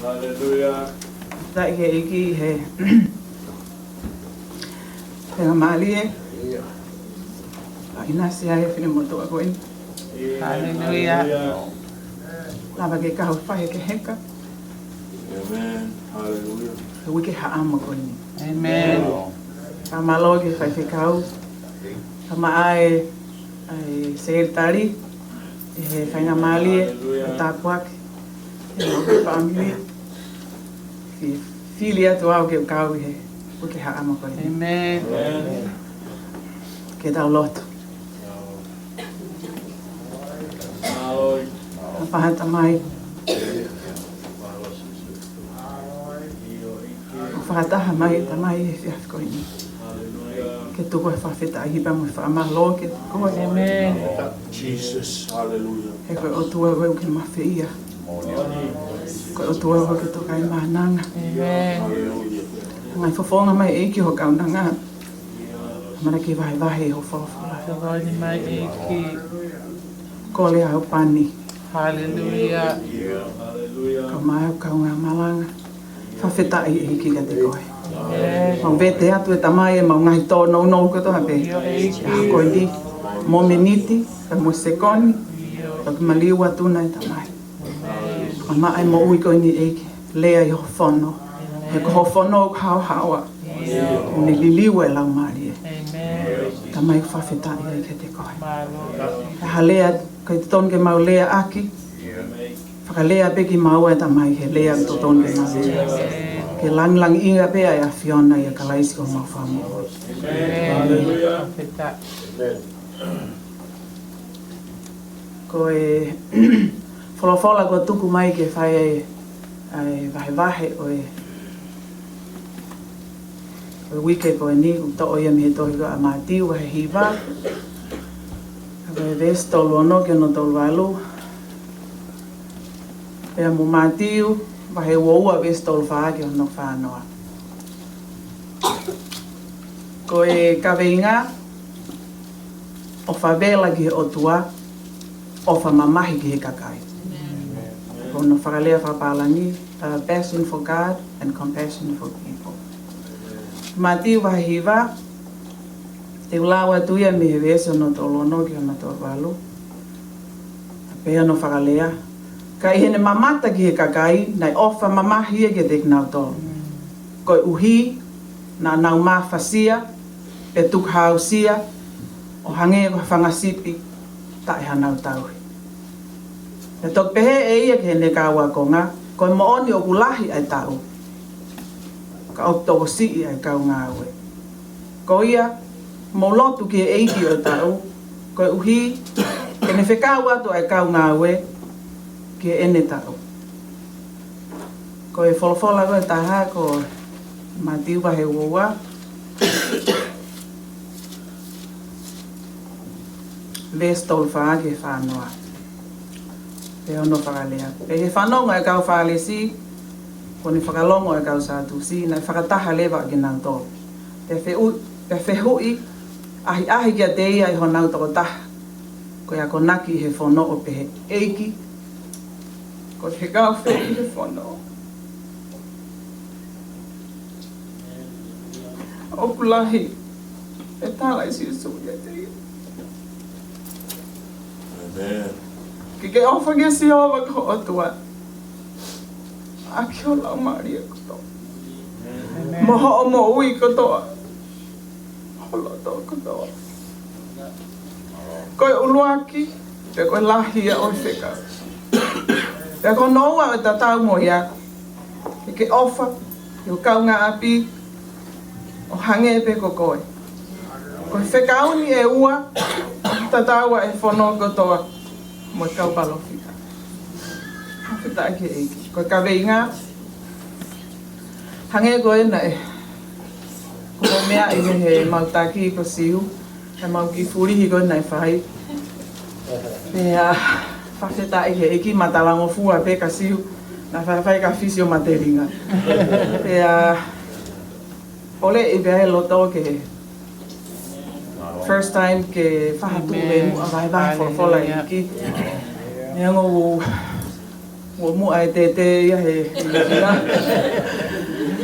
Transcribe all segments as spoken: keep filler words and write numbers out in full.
Haleluia. Fakafetaʻi ki he ʻEiki he faingamālie ʻa e ʻinasi ai e finemotuʻa ko eni. Haleluia. Lava ke kau fai ke heka. Amen. Haleluia. He uike haʻamo ko eni. Amen. Fakamālō ki he faifekau. Fakamālō ʻa e sekelitali he faingamālie ʻo tāpuaki ʻa e fāmili. Fili atu au ke u kau ʻi he uike haʻamo ko eni. Amen. Ke tau lotu. Fakafetaʻi Tamai. ʻOku fakataha mai Tamai he efiafi ko eni. Ke tuku e fakafetaʻi pea mo e fakamālō kiate koe. Amen. Jesus, hallelujah. He ko e ʻOtua koe ʻoku ke mafeia. Ko e ʻOtua koe ʻoku ke tokaimaʻananga. Amen. Hallelujah. Ngaahi fofonga mai ʻEiki ho kaunanga. Mana ke vahevahe ho folofola. Tokoni mai ʻEiki. Kole ʻa hoʻo pani. Haleluia. Kau mai ʻa e kaungā malanga. Fakafetaʻi ʻEiki kiate koe. Amen. Mau vete atu ʻe Tamai ʻemau ngaahi tōnounou kotoa pē. ʻIo ʻEiki. ʻA ko eni, momeniti, pea mo e sekoni, ʻoku maliu atu na ʻe Tamai. Fakamaʻa e moʻui ko eni ʻEiki, lea ʻi ho fono. He ko ho fono ʻoku haohaoa. ʻOku ne liliu e laumālie. Amen. Tamai, fakafetaʻi ai kiate koe. Mālō. Ha lea ʻoku ʻikai totonu ke mau leaʻaki. Fakalea pē kimaua ʻe Tamai he lea ʻoku totonu ke mau lea. Ke langilangiʻia pē ʻa e ʻAfiona ʻia Kalaisi ko homau Fakamoʻui. Amen. Fakafetaʻi. Ko e folofola kuo tuku mai ke fai ai ʻa e vahevahe ʻo e, ʻo e uike ko eni, ʻoku toʻo ia mei he tohi ko ia ʻa Mātiu vahe hiva. Ko e veesi tolu ono ki hono tolu valu. Pea mo Mātiu vahe ua ua veesi tolu fā ki hono fā noa. Ko e kaveinga, ʻofa vela ki he ʻOtua, ʻofa mamahi ki he kakai. Ko hono fakalea fakapālangi, uh, passion for God and compassion for people. Mātiu vahe hiva, te u lau atu ia mei he veesi hono tolu ono ki hono tolu valu. Pea ʻi hono fakalea, ka ʻi heʻene mamata ki he kakai, naʻe ʻofa mamahi ia kiate kinautolu. Koeʻuhi, naʻa nau mafasia, pea tukuhausia, ʻo hangē ko ha fanga sipi taʻe hanau tauhi. Pea toki pehē ʻe ia ki heʻene kau ākonga, ko e moʻoni ʻoku lahi ʻa e taʻu, ka ʻoku tokosiʻi ʻa e kau ngāue. Ko ia, mou lotu ki he ʻEiki ʻo e taʻu, koeʻuhi, ke ne fekau atu ʻa e kau ngāue ki heʻene taʻu. Ko e folofola ko ē ʻe taha ko Mātiu vahe ua ua, veesi tolu fā ki he fā noa. Pea ʻi hono fakalea. Pea ʻi he fanongo ʻa e kau Fālesi, kuo ne fakalongo ʻa e kau Sātusi, naʻe fakataha leva ʻa kinautolu. Pea fehuʻi, pea fehuʻi ʻahiʻahi kiate ia ʻe honau tokotaha ko e akonaki ʻi he fono ʻo pehē, ʻEiki, ko e fekau fē ʻi he fono ʻoku lahi? Pea tala ʻe Sīsū kiate ia, Amen. Ke ke ʻofa kia Sihova ko ho ʻOtua ʻaki ho laumālie kotoa, Amen, mo hoʻo moʻui kotoa, ho loto kotoa. Ko e ʻuluaki, pea ko e lahi ia ʻo e fekau. Pea ko hono ua ʻoku tatau mo ia, ke ke ʻofa ki ho kaungāʻapi ʻo hangē pē ko koe. Ko e fekau ni ʻe ua, tatau ʻa e fono kotoa mo e kau palōfita. Fakafetaʻi ki he ʻEiki. Ko e kaveinga, hangē ko ē naʻe, ko e meʻa ʻi he mau taki ko Siu, ʻa e mau kiʻi fulihi ko ē naʻe fai. Pea, fakafetaʻi ki he ʻEiki, matalangofua pē ka Siu, naʻe faifai ka fisi ʻo matelinga. Pea, ʻoku lelei pē ʻa e loto ke first time ke fakatuʻu, Amen, e muʻa vahevahe folofola ʻEiki. Hallelujah. Neongo ʻoku Muʻa e tētē ia he, he, he.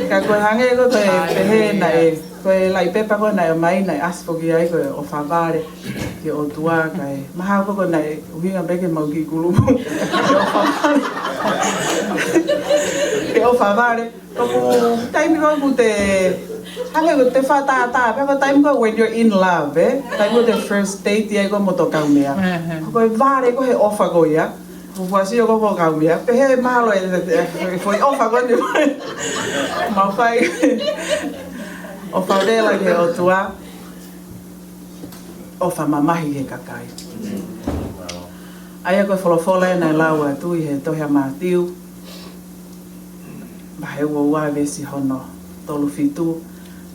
Ka ko e hangē ko e pehē naʻe, ko e laʻi pepa ko ē naʻe ʻomai naʻe ʻasi foki ai ko e ʻofa vale ki he ʻOtua kae mahalo ko ē naʻe ʻuhinga pē ke mau kiʻi kulupu. Ke ʻofa vale. Ke ʻofa vale. Ko e taimi ko ē ʻoku te, hangē ko e te fakatātā, pea ko e taimi ko ē when you're in love, ē? Taimi ko ē te first date ia ko ē mo ho kaungāmeʻa. Ko e vale ko ē he ʻofa ko ia. Fuafua sio ko ē ki ho kaungāmeʻa. Pehē mahalo e, e, e, foʻi ʻofa ko eni. Mau fai. ʻOfa vela ki he ʻOtua. ʻOfa mamahi ki he kakai. ʻA ia ko e folofola ē naʻe lau atu ʻi he tohi ʻa Mātiu. Vahe ua ua veesi hono tolu fitu.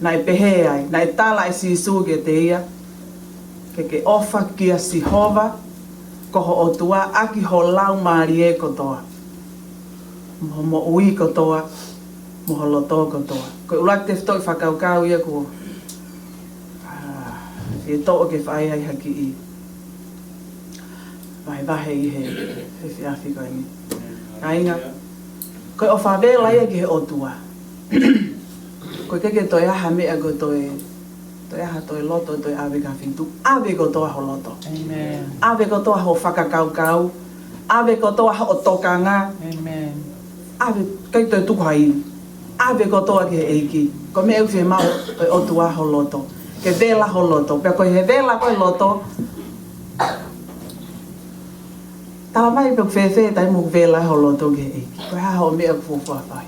Naʻe pehē ai, naʻe tala ʻe Sīsū kiate ia, ke ke ʻofa kia Sihova, ko ho ʻOtua, ʻaki ho laumālie kotoa, mo ho moʻui kotoa, mo ho loto kotoa. Ko e ʻuluaki tefitoʻi fakakaukau ia ko, ā, ʻe toʻo ke fai ai ha kiʻi vahevahe ʻi he, he efiafi ko eni. Kāinga, ko e ʻofa vela ia ki he ʻOtua. Ko e ʻikai ke toe ʻi ai ha meʻa ko e toe, toe ʻi ai ha toe loto, toe ʻave ki ha feituʻu. ʻAve kotoa ho loto. ʻĒmeni. ʻAve kotoa hoʻo fakakaukau. ʻAve kotoa hoʻo tokanga. ʻĒmeni. ʻAve, ʻikai toe tuku ha ivi. ʻAve kotoa ki he ʻEiki. Ko e meʻa ʻoku fiemaʻu ʻe he ʻOtua ho loto. Ke vela ho loto. Pea ko e vela ko ē ho loto, tala mai pe ʻoku fēfē taimi ʻoku vela ho loto ki he ʻEiki. Ko e hā hoʻo meʻa ʻoku fuofua fai.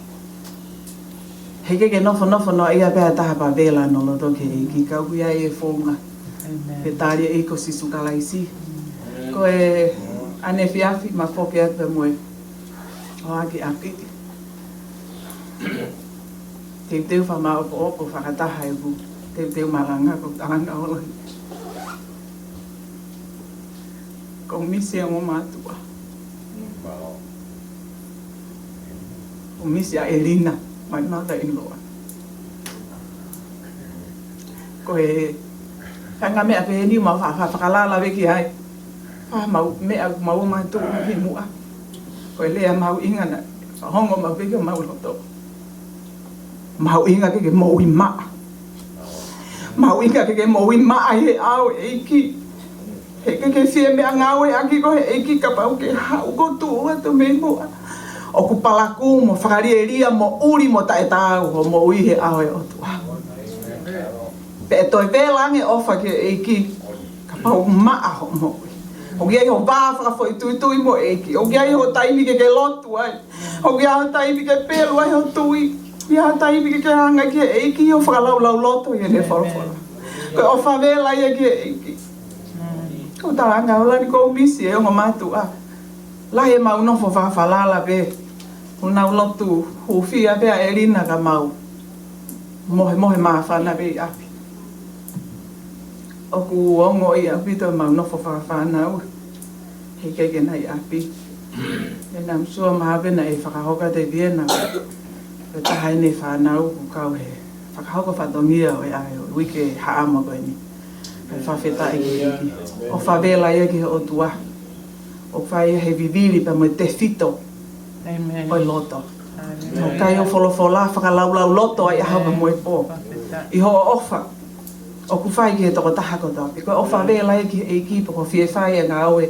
He ʻikai ke nofonofo noa ia pē ha taha pea vela hono loto ki he ʻEiki, ka ʻoku ʻi ai e founga. ʻĒmeni. Pea tali ʻe he ʻEiki ko Sīsū Kalaisi. Ko e ʻanefiafi ma foki atu pē mo e ʻohake ʻapi. Teuteu fakamaʻopoʻopo fakataha ʻeku teuteu malanga ko e kalanga ʻo lahi. Ko e misi ʻa e ongo mātuʻa. Ko e misi ʻa ʻElina, my mother-in-law. Ko e fanga meʻa pehē ni mau fa-, fa-, fakalala pē ki ai. Fai mau meʻa mau mātuʻa ki muʻa. Ko e lea mahuʻinga naʻe fakahoko maʻu pē ki homau loto. Mahuʻinga ke ke moʻui maʻa. Mahuʻinga ke ke moʻui maʻa ʻi he ʻao ʻo e ʻEiki. He ʻikai ke fie meʻangāueʻaki koe ʻe he ʻEiki kapau ʻoku ke haʻu ʻo tuʻu atu mei muʻa. ʻOku palakū mo fakalielia mo ʻuli mo taʻetaau hoʻo moʻui he ʻao ʻo e ʻOtua. Pea ʻe toe vela ange ʻofa ki he ʻEiki kapau ʻoku maʻa hoʻo moʻui. ʻOku ʻi ai ho vā fakafoʻituitui mo e ʻEiki. ʻOku ʻi ai ho taimi ke ke lotu ai. ʻOku ʻi ai ho taimi ke pelu ai ho tui. ʻI ai ho taimi ke ke hanga ki he ʻEiki ʻo fakalaulauloto ʻi heʻene folofola. Ko e ʻofa vela ia ki he ʻEiki. Ko e talanga ʻo lahi ko e misi ʻa e ongo mātuʻa. Lahi ʻemau nofo fakafalala pē. ʻOku nau lotu hūfia pē ʻa ʻElina ka mau mohemohe māfana pē ʻi ʻapi. ʻOku ongoʻi ʻaupito ʻemau nofo fakafānau. He ʻikai ke nau ʻi ʻapi. ʻE nau sua maha pē naʻe fakahoko ʻa e viena. Ko e taha ʻene fānau ʻoku kau he fakahoko fatongia ʻo e ʻaho ʻo e uike haʻamo ko eni. Pea fakafetaʻi ki he ʻEiki. ʻOfa vela ia ki he ʻOtua. ʻOku fai he vivili pea mo e tefito ʻo e loto. ʻOku ʻikai ʻo folofola fakalaulauloto ai ʻaho pea mo e pō. ʻI hoʻo ʻofa ʻoku fai ki he tokotaha kotoa pē. Ko e ʻofa vela ia ki he ʻEiki pe ko e fie fai e ngāue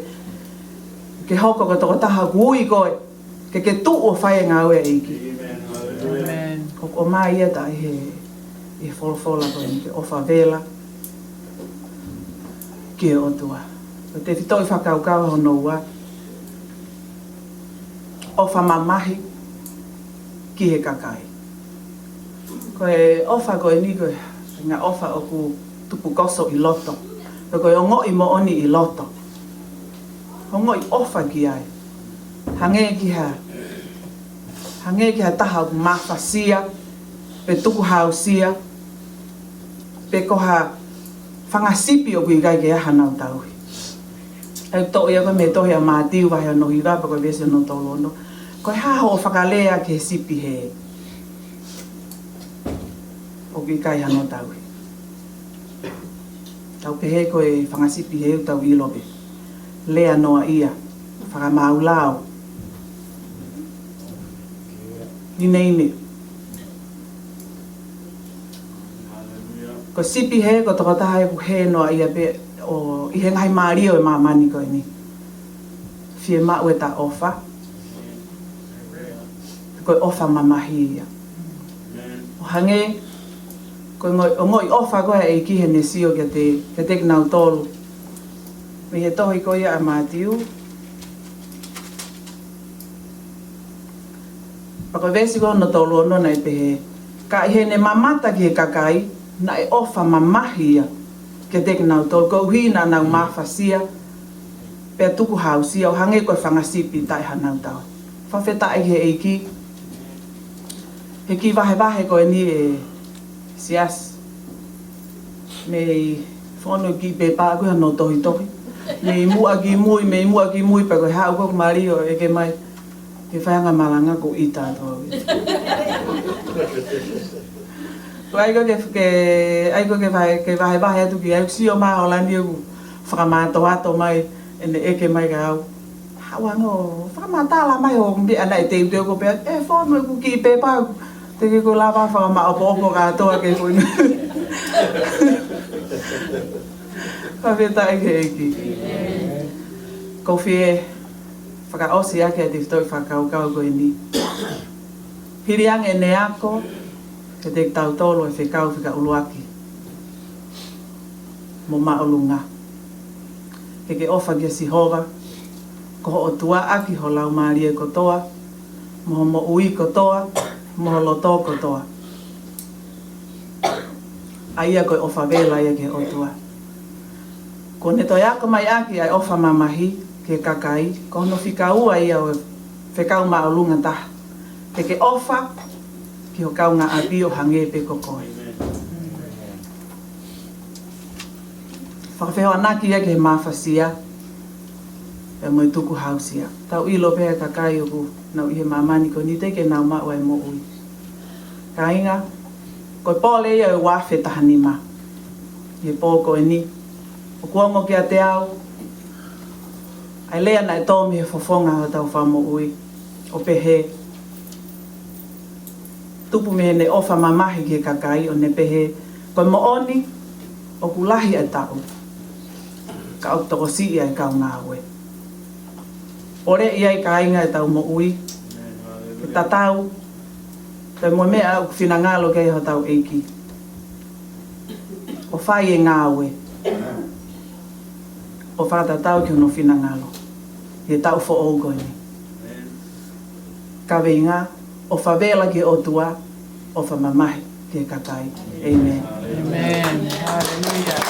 ke hoko ko e tokotaha ʻoku ui koe ke ke tuʻu ʻo fai e ngāue ʻa e ʻEiki. ʻOku ʻomai ia ʻi he, ʻi he folofola ko eni ke ʻofa vela ki he ʻOtua. Ko e tefitoʻi fakakaukau hono ua. ʻOfa mamahi ki he kakai. Ko e ʻofa ko eni ko e ngaahi ʻofa ʻoku tupukoso ʻi loto. Ko e ongoʻi moʻoni ʻi loto. Ongoʻi ʻofa ki ai. Hangē ki ha, hangē ki ha taha ʻoku mafasia, pe tukuhausia, pe ko ha fanga sipi ʻoku ʻikai ke ʻi ai hanau tauhi. ʻOku toʻo ia ko e mei he tohi ʻa Mātiu vahe hono hiva pea ko e veesi hono tolu ono. Ko e hā hoʻo fakalea ki he sipi hē ʻoku ʻikai hano tauhi? Tau pehē ko e fanga sipi hē ʻoku tau ʻilo pē. Lea noaʻia, fakamaʻulao. Nineine. Ko e sipi hē, ko e tokotaha ʻoku hē noa ia pē ʻo ʻi he ngaahi mālie ʻo e māmani ko eni. Fiemaʻu ʻeta ʻofa. Ko e ʻofa mamahi ia. ʻO hangē ko e ngoi-, ongoʻi ʻofa ko ē ʻa e ʻEiki heʻene sio kiate, kiate kinautolu. Mei he tohi ko ia ʻa Mātiu. Pea ko e veesi ko hono tolu ono naʻe pehē: Ka ʻi heʻene mamata ki he kakai, naʻe ʻofa mamahi ia kiate kinautolu, koeʻuhi naʻa nau mafasia, pea tukuhāusia, ʻo hangē ko e fanga sipi taʻe hanau tauhi. Fakafetaʻi ki he ʻEiki. He kiʻi vahevahe ko eni, ʻe Siasi, mei fonu kiʻi pepa ʻoku ʻi ai hano tohitohi. Mei muʻa ki mui, mei muʻa ki mui, pea ko e haʻu ko ē ʻoku mali ʻo ʻeke mai. Ke fai anga malanga ko ita atu. Ko e ʻai ko ē ke, ke, ʻai ko ē ke vahe, ke vahevahe atu ki ai, ʻoku sio mai ʻa ʻOlani ʻoku fakamātoato mai, ʻene ʻeke mai kia au. Haʻu ange ʻo fakamatala mai hoʻo meʻa naʻe teuteu ko ē pea, ʻe fonu ʻeku kiʻi pepa, teʻeki ke u lava fakamaʻopoʻopo kātoa ke fonu. Fakafetaʻi ki he ʻEiki. Ko e fie fakaʻosi ʻaki ʻa e tefitoʻi fakakaukau ko eni. Hili ange ʻene ako kiate kitautolu ʻa e fekau fika ʻuluaki mo māʻolunga. Ke ke ʻofa kia Sihova ko ho ʻOtua ʻaki ho laumālie kotoa, mo ho moʻui kotoa, mo ho loto kotoa. ʻA ia ko e ʻofa vela ia ki he ʻOtua. Kuo ne toe ako mai ʻaki ʻa e ʻofa mamahi ki he kakai, ko hono fika ua ia ʻo e fekau māʻolunga taha. Ke ke ʻofa ki ho kaungāʻapi ʻo hangē pē ko koe. Fakafehoanaki ia ki he mafasia, pea mo e tukuhāusia. Tau ʻilo pē ʻa e kakai ʻoku nau ʻi he māmani ko eni teʻeki ke nau maʻu ʻa e moʻui. Kāinga, ko e pole ia ʻo e ua afe taha nima. ʻI he pō ko eni, ʻoku ongo kiate au ʻa e lea naʻe tō mei he fofonga ʻo hotau Fakamoʻui, ʻo pehē, tupu mei heʻene ʻofa mamahi ki he kakai, ʻo ne pehē, ko e moʻoni ʻoku lahi ʻa e taʻu, ka ʻoku tokosiʻi ʻa e kau ngāue. Poleʻi ai kāinga ʻetau moʻui, ke tatau pē mo e meʻa ʻoku finangalo ki ai hotau ʻEiki. ʻO fai e ngāue ʻo fakatatau ki hono finangalo ʻi he taʻu foʻou ko eni. Kaveinga, ʻofa vela ki he ʻOtua, ʻofa mamahi ki he kakai. ʻĒmeni. ʻĒmeni. Haleluia.